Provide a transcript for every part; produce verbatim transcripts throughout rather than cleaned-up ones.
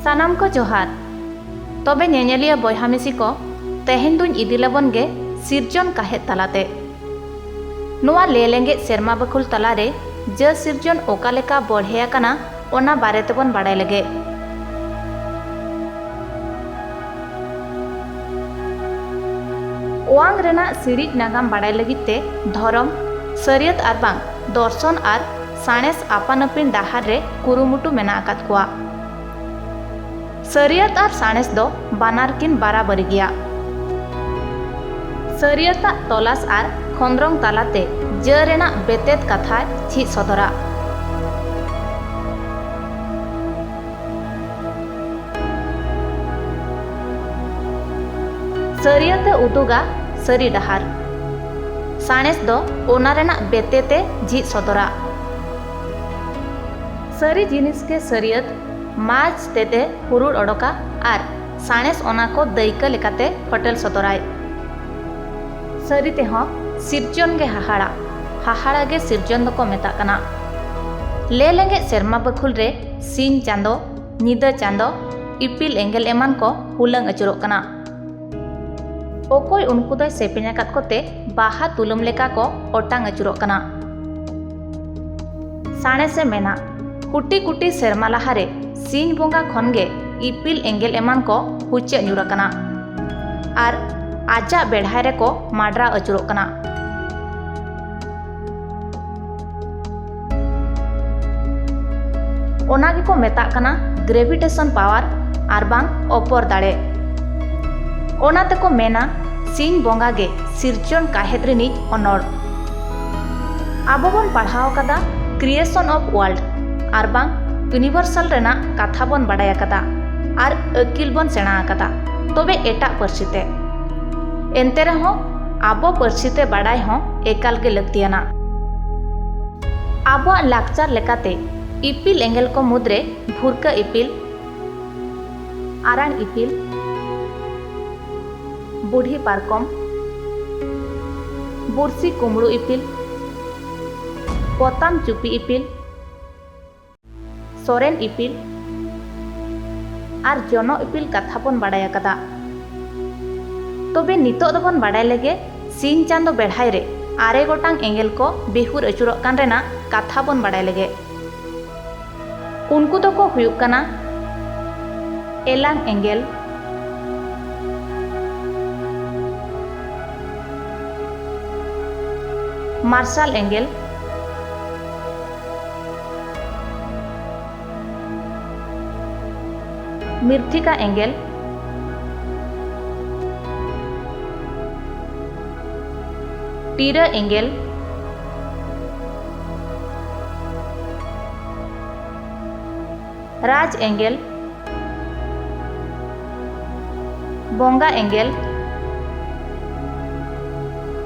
ᱥᱟᱱᱟᱢ ᱠᱚ ᱡᱚᱦᱟᱨ᱾ ᱛᱚᱵᱮ ᱧᱮᱧᱮᱞᱤᱭᱟᱹ ᱵᱚᱭᱦᱟ ᱢᱤᱥᱤ ᱠᱚ, ᱛᱮᱦᱮᱧ ᱫᱩᱧ ᱤᱫᱤ ᱞᱮᱵᱚᱱ ᱜᱮ ᱥᱤᱨᱡᱚᱱ ᱠᱟᱦᱮᱫ ᱛᱟᱞᱟᱛᱮ᱾ ᱱᱚᱣᱟ ᱞᱮ ᱞᱮᱸᱜᱮᱡ ᱥᱮᱨᱢᱟ ᱵᱟᱹᱠᱷᱩᱞ ᱛᱟᱞᱟᱨᱮ ᱡᱟᱹ ᱥᱤᱨᱡᱚᱱ ᱚᱠᱟ ᱞᱮᱠᱟ ᱵᱚᱲᱦᱮ ᱟᱠᱟᱱᱟ, ᱚᱱᱟ ᱵᱟᱨᱮ ᱛᱮᱵᱚᱱ ᱵᱟᱲᱟᱭ ᱞᱮᱜᱮ᱾ ᱚᱣᱟᱝ ᱨᱮᱱᱟᱜ ᱥᱤᱲᱤᱡ ᱱᱟᱜᱟᱢ ᱵᱟᱲᱟᱭ ᱞᱟᱹᱜᱤᱫ ᱛᱮ ᱫᱷᱚᱨᱚᱢ, ᱥᱟᱹᱨᱤᱭᱟᱹᱛ ᱟᱨ ᱵᱟᱝ ᱫᱚᱨᱥᱚᱱ ᱟᱨ ᱥᱟᱬᱮᱥ ᱟᱯᱟᱱ ᱟᱹᱯᱤᱱ ᱰᱟᱦᱟᱨ ᱨᱮ ᱠᱩᱨᱩᱢᱩᱴᱩ ᱢᱮᱱᱟᱜ ᱟᱠᱟᱫ ᱠᱚᱣᱟ᱾ ᱥᱟᱹᱨᱤᱭᱟᱹᱛ ᱟᱨ ᱥᱟᱬᱮᱥ ᱫᱚ ᱵᱟᱱᱟᱨ ᱠᱤᱱ ᱵᱟᱨᱟᱵᱟᱹᱨᱤ ᱜᱮᱭᱟ᱾ ᱥᱟᱹᱨᱤᱭᱟᱹᱛᱟᱜ ᱛᱚᱞᱟᱥ ᱟᱨ ᱠᱷᱚᱸᱫᱽᱨᱚᱝ ᱛᱟᱞᱟᱛᱮ ᱡᱟᱹ ᱨᱮᱱᱟᱜ ᱵᱮᱛᱮᱫ ᱠᱟᱛᱷᱟᱭ ᱡᱷᱤᱡ ᱥᱚᱫᱚᱨᱟ᱾ ᱥᱟᱹᱨᱤᱭᱟᱹᱛ ᱮ ᱩᱫᱩᱜᱟ ᱥᱟᱹᱨᱤ ᱰᱟᱦᱟᱨ᱾ ᱥᱟᱬᱮᱥ ᱫᱚ ᱚᱱᱟ ᱨᱮᱱᱟᱜ ᱵᱮᱛᱮᱛ ᱮ ᱡᱷᱤᱡ ᱥᱚᱫᱚᱨᱟ᱾ ᱥᱟᱹᱨᱤ ᱡᱤᱱᱤᱥ ᱜᱮ ᱥᱟᱹᱨᱤᱭᱟᱹᱛ ᱢᱟᱡᱽ ᱛᱮᱫ ᱮ ᱦᱩᱨᱩᱲ ᱚᱰᱚᱠᱟ ᱟᱨ ᱥᱟᱬᱮᱥ ᱚᱱᱟ ᱠᱚ ᱫᱟᱹᱭᱠᱟᱹ ᱞᱮᱠᱟᱛᱮ ᱯᱷᱚᱴᱮᱞ ᱥᱚᱫᱚᱨᱟᱭ᱾ ᱥᱟᱹᱨᱤ ᱛᱮᱦᱚᱸ ᱥᱤᱨᱡᱚᱱ ᱜᱮ ᱦᱟᱦᱟᱲᱟ, ᱦᱟᱦᱟᱲᱟ ᱜᱮ ᱥᱤᱨᱡᱚᱱ ᱫᱚᱠᱚ ᱢᱮᱛᱟᱜ ᱠᱟᱱᱟ᱾ ᱞᱮ ᱞᱮᱸᱜᱮᱡ ᱥᱮᱨᱢᱟ ᱵᱟᱹᱠᱷᱩᱞ ᱨᱮ ᱥᱤᱧ ᱪᱟᱸᱫᱚ, ᱧᱤᱫᱟᱹ ᱪᱟᱸᱫᱚ, ᱤᱯᱤᱞ ᱮᱸᱜᱮᱞ ᱮᱢᱟᱱ ᱠᱚ ᱦᱩᱞᱟᱹᱝ ᱟᱹᱪᱩᱨᱚᱜ ᱠᱟᱱᱟ᱾ ᱚᱠᱚᱭ ᱩᱱᱠᱩ ᱫᱚᱭ ᱥᱮᱯᱮᱧ ᱟᱠᱟᱫ ᱠᱚᱛᱮ ᱵᱟᱦᱟ ᱛᱩᱞᱟᱹᱢ ᱞᱮᱠᱟ ᱠᱚ ᱚᱴᱟᱝ ᱟᱹᱪᱩᱨᱚᱜ ᱠᱟᱱᱟ᱾ ᱥᱟᱬᱮᱥᱮ ᱢᱮᱱᱟ, ᱠᱩᱴᱤ ᱠᱩᱴᱤ ᱥᱮᱨᱢᱟ ᱞᱟᱦᱟᱨᱮ ᱥᱤᱧ ᱵᱚᱸᱜᱟ ᱠᱷᱚᱱ ᱜᱮ ᱤᱯᱤᱞ ᱮᱸᱜᱮᱞ ᱮᱢᱟᱱ ᱠᱚ ᱦᱩᱪᱟᱹ ᱧᱩᱨ ᱟᱠᱟᱱᱟ ᱟᱨ ᱟᱡᱟᱜ ᱵᱮᱲᱦᱟᱭ ᱨᱮᱠᱚ ᱢᱟᱰᱨᱟᱣ ᱟᱹᱪᱩᱨᱚᱜ ᱠᱟᱱᱟ᱾ ᱚᱱᱟ ᱜᱮᱠᱚ ᱢᱮᱛᱟᱜ ᱠᱟᱱᱟ gravitation power ᱟᱨ ᱵᱟᱝ ᱚᱯᱚᱨ ᱫᱟᱲᱮ᱾ ᱚᱱᱟ ᱛᱮᱠᱚ ᱢᱮᱱᱟ, ᱥᱤᱧ ᱵᱚᱸᱜᱟ ᱜᱮ ᱥᱤᱨᱡᱚᱱ ᱠᱟᱦᱮᱫ ᱨᱤᱱᱤᱡ ᱚᱱᱚᱲ᱾ ᱟᱵᱚ ᱵᱚᱱ ᱯᱟᱲᱦᱟᱣ ᱟᱠᱟᱫᱟ creation of world ᱟᱨ ᱵᱟᱝ universal ᱨᱮᱱᱟᱜ ᱠᱟᱛᱷᱟ ᱵᱚᱱ ᱵᱟᱰᱟᱭ ᱟᱠᱟᱫᱟ ᱟᱨ ᱟᱹᱠᱤᱞ ᱵᱚᱱ ᱥᱮᱬᱟ ᱟᱠᱟᱫᱟ, ᱛᱚᱵᱮ ᱮᱴᱟᱜ ᱯᱟᱹᱨᱥᱤ ᱛᱮ᱾ ᱮᱱᱛᱮ ᱨᱮᱦᱚᱸ ᱟᱵᱚ ᱯᱟᱹᱨᱥᱤ ᱛᱮ ᱵᱟᱰᱟᱭ ᱦᱚᱸ ᱮᱠᱟᱞ ᱜᱮ ᱞᱟᱹᱠᱛᱤᱭᱟᱱᱟ᱾ ᱟᱵᱚᱣᱟᱜ ᱞᱟᱠᱪᱟᱨ ᱞᱮᱠᱟᱛᱮ ᱤᱯᱤᱞ ᱮᱸᱜᱮᱞ ᱠᱚ ᱢᱩᱫᱽᱨᱮ ᱵᱷᱩᱨᱠᱟᱹ ᱤᱯᱤᱞ, ᱟᱨᱟᱬ ᱤᱯᱤᱞ, ᱵᱩᱰᱷᱤ ᱯᱟᱨᱠᱚᱢ, ᱵᱩᱨᱥᱤ ᱠᱩᱢᱲᱩ ᱤᱯᱤᱞ, ᱯᱚᱛᱟᱢ ᱪᱩᱯᱤ ᱤᱯᱤᱞ, ᱥᱚᱨᱮᱱ ᱤᱯᱤᱞ, ᱟᱨ ᱡᱚᱱᱚᱜ ᱤᱯᱤᱞ ᱠᱟᱛᱷᱟ ᱵᱚᱱ ᱵᱟᱰᱟᱭ ᱟᱠᱟᱫᱟ᱾ ᱛᱚᱵᱮ ᱱᱤᱛᱚᱜ ᱫᱚᱵᱚᱱ ᱵᱟᱰᱟᱭ ᱞᱮᱜᱮ ᱥᱤᱧ ᱪᱟᱸᱫᱚ ᱵᱮᱲᱦᱟᱭ ᱨᱮ ᱟᱨᱮ ᱜᱚᱴᱟᱝ ᱮᱸᱜᱮᱞ ᱠᱚ ᱵᱤᱦᱩᱨ ᱟᱹᱪᱩᱨᱚᱜ ᱠᱟᱱ ᱨᱮᱱᱟᱜ ᱠᱟᱛᱷᱟ ᱵᱚᱱ ᱵᱟᱰᱟᱭ ᱞᱮᱜᱮ᱾ ᱩᱱᱠᱩ ᱫᱚᱠᱚ ᱦᱩᱭᱩᱜ ᱠᱟᱱᱟ ᱮᱞᱟᱝ ᱮᱸᱜᱮᱞ, ᱢᱟᱨᱥᱟᱞ ᱮᱸᱜᱮᱞ, ᱢᱤᱨᱛᱷᱤᱠᱟ ᱮᱸᱜᱮᱞ, ᱴᱤᱨᱟᱹ ᱮᱸᱜᱮᱞ, ᱨᱟᱡᱽ ᱮᱸᱜᱮᱞ, ᱵᱚᱸᱜᱟ ᱮᱸᱜᱮᱞ,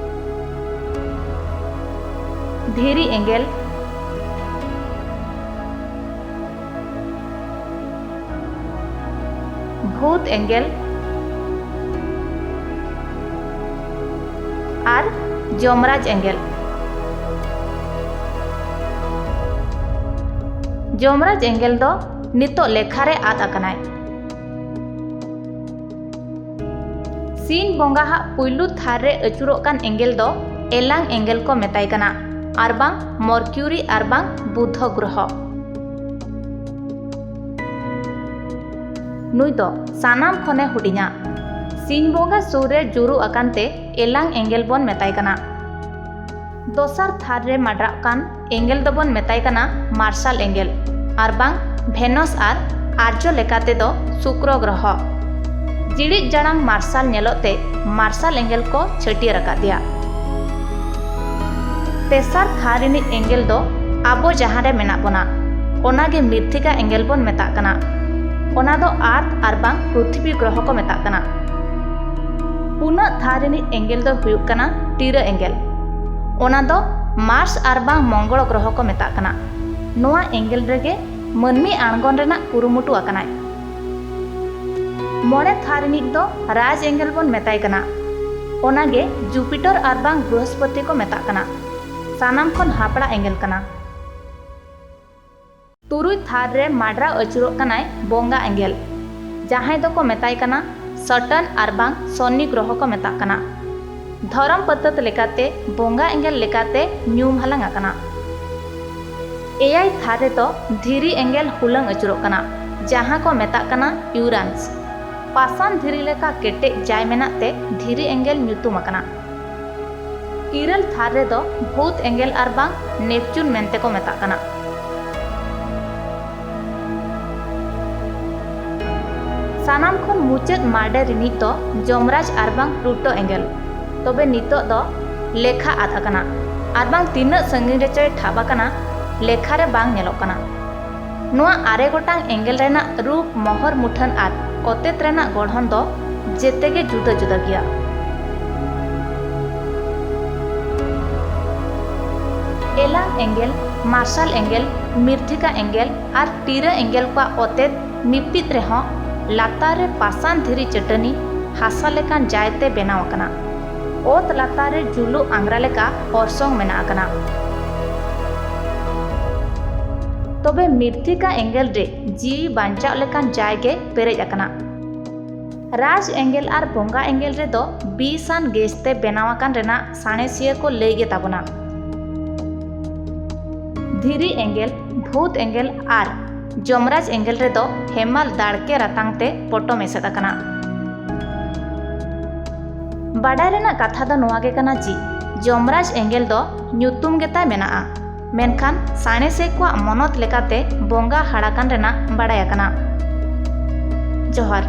ᱫᱷᱤᱨᱤ ᱮᱸᱜᱮᱞ, ᱵᱷᱩᱛ ᱮᱸᱜᱮᱞ ᱟᱨ ᱡᱚᱢᱨᱟᱡᱽ ᱮᱸᱜᱮᱞ᱾ ᱡᱚᱢᱨᱟᱡᱽ ᱮᱸᱜᱮᱞ ᱫᱚ ᱱᱤᱛᱚᱜ ᱞᱮᱠᱷᱟ ᱨᱮ ᱟᱫ ᱟᱠᱟᱱᱟᱭ᱾ ᱥᱤᱧ ᱵᱚᱸᱜᱟ ᱦᱟᱜ ᱯᱩᱭᱞᱩ ᱛᱷᱟᱨ ᱨᱮ ᱟᱹᱪᱩᱨᱚᱜ ᱠᱟᱱ ᱮᱸᱜᱮᱞ ᱫᱚ ᱮᱞᱟᱝ ᱮᱸᱜᱮᱞ ᱠᱚ ᱢᱮᱛᱟᱭ ᱠᱟᱱᱟ, ᱟᱨᱵᱟᱝ ᱢᱚᱨᱠᱤᱭᱩᱨᱤ ᱟᱨᱵᱟᱝ ᱵᱩᱫᱷᱚ ᱜᱨᱚᱦᱚ᱾ ᱱᱩᱭ ᱫᱚ ᱥᱟᱱᱟᱢ ᱠᱷᱚᱱᱮ ᱦᱩᱰᱤᱧᱟ᱾ ᱥᱤᱧ ᱵᱚᱸᱜᱟ ᱥᱩᱨ ᱨᱮ ᱡᱩᱨᱩᱜ ᱟᱠᱟᱱ ᱛᱮ ᱮᱞᱟᱝ ᱮᱸᱜᱮᱞ ᱵᱚᱱ ᱢᱮᱛᱟᱭ ᱠᱟᱱᱟ᱾ ᱫᱚᱥᱟᱨ ᱛᱷᱟᱨ ᱨᱮ ᱢᱟᱰᱨᱟᱜ ᱠᱟᱱ ᱮᱸᱜᱮᱞ ᱫᱚᱵᱚᱱ ᱢᱮᱛᱟᱭ ᱠᱟᱱᱟ ᱢᱟᱨᱥᱟᱞ ᱮᱸᱜᱮᱞ, ᱟᱨᱵᱟᱝ ᱵᱷᱮᱱᱚᱥ ᱟᱨ ᱟᱨᱡᱚ ᱞᱮᱠᱟ ᱛᱮᱫᱚ ᱥᱩᱠᱨᱚ ᱜᱨᱚᱦᱚ᱾ ᱡᱤᱲᱤᱫ ᱡᱟᱲᱟᱝ ᱢᱟᱨᱥᱟᱞ ᱧᱮᱞᱚᱜ ᱛᱮ ᱢᱟᱨᱥᱟᱞ ᱮᱸᱜᱮᱞ ᱠᱚ ᱪᱷᱟᱹᱴᱭᱟᱹᱨ ᱟᱠᱟᱫᱮᱭᱟ᱾ ᱛᱮᱥᱟᱨ ᱛᱷᱟᱨ ᱨᱤᱱᱤᱡ ᱮᱸᱜᱮᱞ ᱫᱚ ᱟᱵᱚ ᱡᱟᱦᱟᱸ ᱨᱮ ᱢᱮᱱᱟᱜ ᱵᱚᱱᱟ, ᱚᱱᱟ ᱜᱮ ᱢᱤᱨᱛᱷᱤᱠᱟ ᱮᱸᱜᱮᱞ ᱵᱚᱱ ᱢᱮᱛᱟᱜ ᱠᱟᱱᱟ᱾ ᱚᱱᱟ ᱫᱚ ᱟᱨᱛᱷ ᱟᱨᱵᱟᱝ ᱯᱨᱩᱛᱷᱤᱵᱤ ᱜᱨᱚᱦᱚ ᱠᱚ ᱢᱮᱛᱟᱜ ᱠᱟᱱᱟ᱾ ᱯᱩᱱᱟᱹᱜ ᱛᱷᱟᱨ ᱨᱤᱱᱤᱡ ᱮᱸᱜᱮᱞ ᱫᱚᱭ ᱦᱩᱭᱩᱜ ᱠᱟᱱᱟ ᱴᱤᱨᱟᱹ ᱮᱸᱜᱮᱞ᱾ ᱚᱱᱟ ᱫᱚ ᱢᱟᱨᱥ ᱟᱨᱵᱟᱝ ᱢᱚᱝᱜᱚᱞ ᱜᱨᱚᱦᱚ ᱠᱚ ᱢᱮᱛᱟᱜ ᱠᱟᱱᱟ᱾ ᱱᱚᱣᱟ ᱮᱸᱜᱮᱞ ᱨᱮᱜᱮ ᱢᱟᱹᱱᱢᱤ ᱟᱬᱜᱚᱱ ᱨᱮᱱᱟᱜ ᱠᱩᱨᱩᱢᱩᱴᱩ ᱟᱠᱟᱱᱟᱭ᱾ ᱢᱚᱬᱮ ᱛᱷᱟᱨ ᱨᱤᱱᱤᱡ ᱫᱚ ᱨᱟᱡᱽ ᱮᱸᱜᱮᱞ ᱵᱚᱱ ᱢᱮᱛᱟᱭ ᱠᱟᱱᱟ᱾ ᱚᱱᱟᱜᱮ ᱡᱩᱯᱤᱴᱚᱨ ᱟᱨᱵᱟᱝ ᱵᱨᱤᱦᱚᱥᱯᱚᱛᱤ ᱠᱚ ᱢᱮᱛᱟᱜ ᱠᱟᱱᱟ᱾ ᱥᱟᱱᱟᱢ ᱠᱷᱚᱱ ᱦᱟᱯᱲᱟᱜ ᱮᱸᱜᱮᱞ ᱠᱟᱱᱟ᱾ ᱛᱩᱨᱩᱭ ᱛᱷᱟᱨ ᱨᱮ ᱢᱟᱰᱨᱟᱣ ᱟᱹᱪᱩᱨᱚᱜ ᱠᱟᱱᱟᱭ ᱵᱚᱸᱜᱟ ᱮᱸᱜᱮᱞ᱾ ᱡᱟᱦᱟᱸᱭ ᱫᱚᱠᱚ ᱢᱮᱛᱟᱭ ᱠᱟᱱᱟ ᱥᱚᱴᱟᱱ ᱟᱨ ᱵᱟᱝ ᱥᱚᱱᱤ ᱜᱨᱚᱦᱚ ᱠᱚ ᱢᱮᱛᱟᱜ ᱠᱟᱱᱟ᱾ ᱫᱷᱚᱨᱚᱢ ᱯᱟᱹᱛᱟᱹᱛ ᱞᱮᱠᱟᱛᱮ ᱵᱚᱸᱜᱟ ᱮᱸᱜᱮᱞ ᱞᱮᱠᱟᱛᱮ ᱧᱩᱢ ᱦᱟᱞᱟᱝ ᱟᱠᱟᱱᱟ᱾ ᱮᱭᱟᱭ ᱛᱷᱟᱨ ᱨᱮᱫᱚ ᱫᱷᱤᱨᱤ ᱮᱸᱜᱮᱞ ᱦᱩᱞᱟᱹᱝ ᱟᱹᱪᱩᱨᱚᱜ ᱠᱟᱱᱟ, ᱡᱟᱦᱟᱸ ᱠᱚ ᱢᱮᱛᱟᱜ ᱠᱟᱱᱟ ᱤᱭᱩᱨᱟᱱᱥ᱾ ᱯᱟᱥᱟᱱ ᱫᱷᱤᱨᱤ ᱞᱮᱠᱟ ᱠᱮᱴᱮᱡ ᱡᱟᱭ ᱢᱮᱱᱟᱜ ᱛᱮ ᱫᱷᱤᱨᱤ ᱮᱸᱜᱮᱞ ᱧᱩᱛᱩᱢ ᱟᱠᱟᱱᱟ᱾ ᱤᱨᱟᱹᱞ ᱛᱷᱟᱨ ᱨᱮᱫᱚ ᱵᱷᱩᱛ ᱮᱸᱜᱮᱞ ᱟᱨ ᱵᱟᱝ ᱱᱮᱯᱪᱩᱱ ᱢᱮᱱᱛᱮ ᱠᱚ ᱢᱮᱛᱟᱜ ᱠᱟᱱᱟ᱾ ᱥᱟᱱᱟᱢ ᱠᱷᱚᱱ ᱢᱩᱪᱟᱹᱫ ᱢᱟᱨᱰᱮ ᱨᱤᱱᱤᱡ ᱫᱚ ᱡᱚᱢᱨᱟᱡᱽ ᱟᱨ ᱵᱟᱝ ᱯᱞᱩᱴᱳ ᱮᱸᱜᱮᱞ᱾ ᱛᱚᱵᱮ ᱱᱤᱛᱚᱜ ᱫᱚ ᱞᱮᱠᱷᱟ ᱟᱫ ᱟᱠᱟᱱᱟ ᱟᱨ ᱵᱟᱝ ᱛᱤᱱᱟᱹᱜ ᱥᱟᱺᱜᱤᱧ ᱨᱮᱪᱚᱭ ᱴᱷᱟᱵ ᱟᱠᱟᱱᱟ, ᱞᱮᱠᱷᱟ ᱨᱮ ᱵᱟᱝ ᱧᱮᱞᱚᱜ ᱠᱟᱱᱟ᱾ ᱱᱚᱣᱟ ᱟᱨᱮ ᱜᱚᱴᱟᱝ ᱮᱸᱜᱮᱞ ᱨᱮᱱᱟᱜ ᱨᱩᱯ, ᱢᱚᱦᱚᱨ ᱢᱩᱴᱷᱟᱹᱱ ᱟᱨ ᱚᱛᱮᱛ ᱨᱮᱱᱟᱜ ᱜᱚᱲᱦᱚᱱ ᱫᱚ ᱡᱮᱛᱮ ᱜᱮ ᱡᱩᱫᱟᱹ ᱡᱩᱫᱟᱹ ᱜᱮᱭᱟ᱾ ᱮᱞᱟᱝ ᱮᱸᱜᱮᱞ, ᱢᱟᱨᱥᱟᱞ ᱮᱸᱜᱮᱞ, ᱢᱤᱨᱛᱷᱤᱠᱟ ᱮᱸᱜᱮᱞ ᱟᱨ ᱴᱤᱨᱟᱹ ᱮᱸᱜᱮᱞ ᱠᱚᱣᱟᱜ ᱚᱛᱮᱛ ᱢᱤᱫ ᱨᱮᱦᱚᱸ ᱞᱟᱛᱟᱨ ᱨᱮ ᱯᱟᱥᱟᱱ ᱫᱷᱤᱨᱤ ᱪᱟᱹᱴᱟᱹᱱᱤ ᱦᱟᱥᱟ ᱞᱮᱠᱟᱱ ᱡᱟᱭ ᱛᱮ ᱵᱮᱱᱟᱣ ᱟᱠᱟᱱᱟ᱾ ᱚᱛ ᱞᱟᱛᱟᱨ ᱨᱮ ᱡᱩᱞᱩᱜ ᱟᱝᱜᱽᱨᱟ ᱞᱮᱠᱟ ᱚᱨᱥᱚᱝ ᱢᱮᱱᱟᱜ ᱟᱠᱟᱱᱟ᱾ ᱛᱚᱵᱮ ᱢᱤᱨᱛᱷᱤᱠᱟ ᱮᱸᱜᱮᱞ ᱨᱮ ᱡᱤᱣᱤ ᱵᱟᱧᱪᱟᱣ ᱞᱮᱠᱟᱱ ᱡᱟᱭ ᱜᱮ ᱯᱮᱨᱮᱡ ᱟᱠᱟᱱᱟ᱾ ᱨᱟᱡᱽ ᱮᱸᱜᱮᱞ ᱟᱨ ᱵᱚᱸᱜᱟ ᱮᱸᱜᱮᱞ ᱨᱮᱫᱚ ᱵᱤᱥ ᱟᱱ ᱜᱮᱥ ᱛᱮ ᱵᱮᱱᱟᱣ ᱟᱠᱟᱱ ᱨᱮᱱᱟᱜ ᱥᱟᱬᱮᱥᱤᱭᱟᱹ ᱠᱚ ᱞᱟᱹᱭ ᱜᱮ ᱛᱟᱵᱚᱱᱟ᱾ ᱫᱷᱤᱨᱤ ᱮᱸᱜᱮᱞ, ᱵᱷᱩᱛ ᱮᱸᱜᱮᱞ ᱟᱨ ᱡᱚᱢᱨᱟᱡᱽ ᱮᱸᱜᱮᱞ ᱨᱮᱫᱚ ᱦᱮᱢᱟᱞ ᱫᱟᱲᱠᱮ ᱨᱟᱛᱟᱝ ᱛᱮ ᱯᱚᱴᱚᱢ ᱮᱥᱮᱫ ᱟᱠᱟᱱᱟ᱾ ᱵᱟᱰᱟᱭ ᱨᱮᱱᱟᱜ ᱠᱟᱛᱷᱟ ᱫᱚ ᱱᱚᱣᱟ ᱜᱮ ᱠᱟᱱᱟ ᱡᱮ ᱡᱚᱢᱨᱟᱡᱽ ᱮᱸᱜᱮᱞ ᱫᱚ ᱧᱩᱛᱩᱢ ᱜᱮᱛᱟᱭ ᱢᱮᱱᱟᱜᱼᱟ, ᱢᱮᱱᱠᱷᱟᱱ ᱥᱟᱬᱮᱥᱤᱭᱟᱹ ᱠᱚᱣᱟᱜ ᱢᱚᱱᱚᱛ ᱞᱮᱠᱟᱛᱮ ᱵᱚᱸᱜᱟ ᱦᱟᱲᱟᱠᱟᱱ ᱨᱮᱱᱟᱜ ᱵᱟᱰᱟᱭ ᱟᱠᱟᱱᱟ᱾ ᱡᱚᱦᱟᱨ᱾